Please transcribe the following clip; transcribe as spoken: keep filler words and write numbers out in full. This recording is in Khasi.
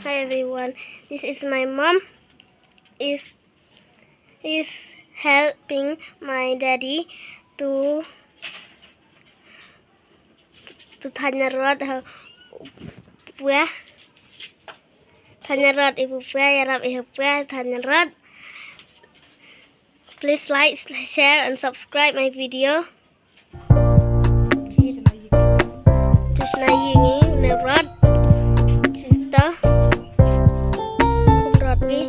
Hi everyone, this is my mom. Is is helping my daddy to to thanya rod ha pua. Thanya rod i pua, ïarap i pua thanya rod. Please like, share and subscribe my video. Tus na yingi ne rod. Sita. Kum rod bi.